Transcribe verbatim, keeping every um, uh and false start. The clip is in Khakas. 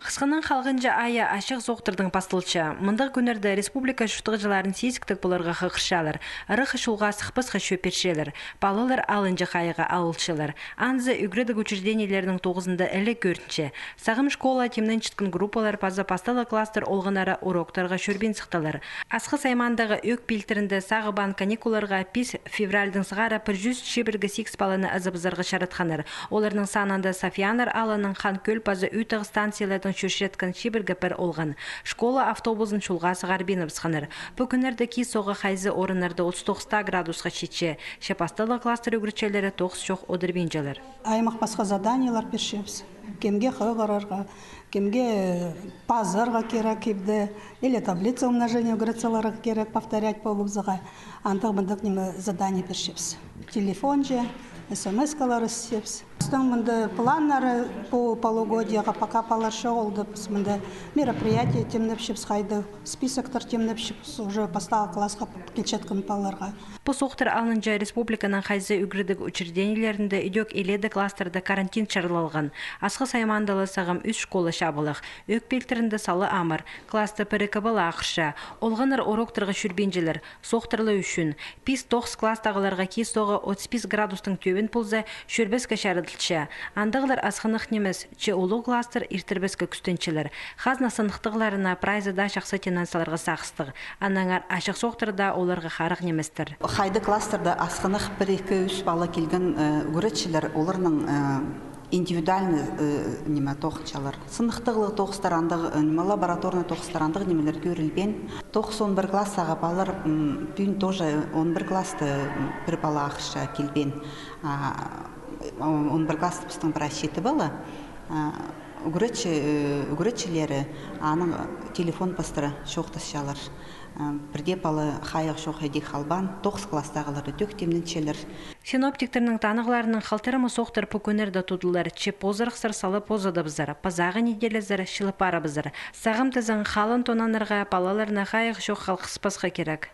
Хысханнаң халғанҷы айы ачых соохтардаң пасталча. Мындағ кӱннерде республика чуртағҷыларын сизіктіг поларға хығырчалар. Ырах чолға сыхпасха чӧп пирчелер. Палалар алынҷа хайығға алылчалар. Анзы ӱгредіг учреждениелернің тоғызында іле кӧрінче. Сағам школа тимненчеткен группалар паза пастағы класстар олғаннары уроктарға чӧрбин сыхтылар. Асхыс аймаандағы Ӧӧк пилтірінде сағыбаан каникулларға пис февральдаң сығара пір чӱс чибіргі сигіс паланы ызыбызарға чаратханнар. Оларның санында Сафияннар аалының, Хан Кӧл паза Ӱ Тағ станциялардаң чӧрчеткен чибіргі пір олған. Школа автобузын чолға сығарбин ыбысханнар. Пу кӱннерде киис сооғы хайзы орыннарда отыс тоғыс градусха читче. Че пастағы класстар ӱгретчілері тоғыс чох одырбинчалар. Аймах пасха заданиелер пирчебіс. Кемге хығырарға, кемге пазарға кирек ибде, или таблица умножения ӱгрет саларға кирек, повторять полыбызарға. Андағ мындағ ниме задание пирчебіс. Телефонҷа, СМС-калар ісчебіс. Пістің мында планнары пу полугодиеға пока палалар чоғыл, піс мында мероприятие тимнепчебіс, хайдағ списоктар тимнепчебіс уже пастағы классха килчеткен палаларға. Пу соохтар алнынҷа республиканың хайзы ӱгредіг учреждениелерінде ідӧк илееде класстарда карантин чарылалған. Асхыс аймаанда ла сағам ӱс школа чабылых. Ӧӧк пилтірінде сала амыр. Класста пір-ікі пала ағырча. Олғаннар уроктарға чӧрбинчелер. Соохтар ла ӱчӱн. Пис-тоғыс класстағыларға киис сооғы отыс пис градустаң тӧбін полза, чӧрбеске чарадылча. Андағылар асхынах нимес, че улуғ класстар иртірбеске кӱстенчелер. Хазна сыныхтағыларына прайзы даа чахсы тимнен саларға сағыстығ. Аннаңар ачых соохтар даа оларға харығ нимес-тір. Хайдағ класстарда асхынах пір-ікі-ӱс пала килген, э, ӱгретчілер, оларның, э, индивидуальный, э, ниме, тоғынчалар. Сыныхтағлығ тоғыстар андағ, э, ниме, лабораторный тоғыстар андағ нимелер кӧрілбеен. Тоғыс-он пір класстағы палалар, м, пӱӱн тоже он пір класста, м, пір пала ағырча килбеен. А, он пір класста пістің прай читі пала. А, ӱгретчі, э, ӱгретчілері аның телефон пастыра чоохтасчалар. А, пірдее пала хайығ чох иди халбаан, тоғыс класстағылар ідӧк тимненчелер. Синоптиктернің таныхтарының халтырымы, соохтар пу кӱннерде тудылар, че позырахсар сала позыдыбызар, пазағы неделязар чылып парыбызар. Сағам тізең халын тонанарға, палаларны хайығ чох халғыспасха кирек.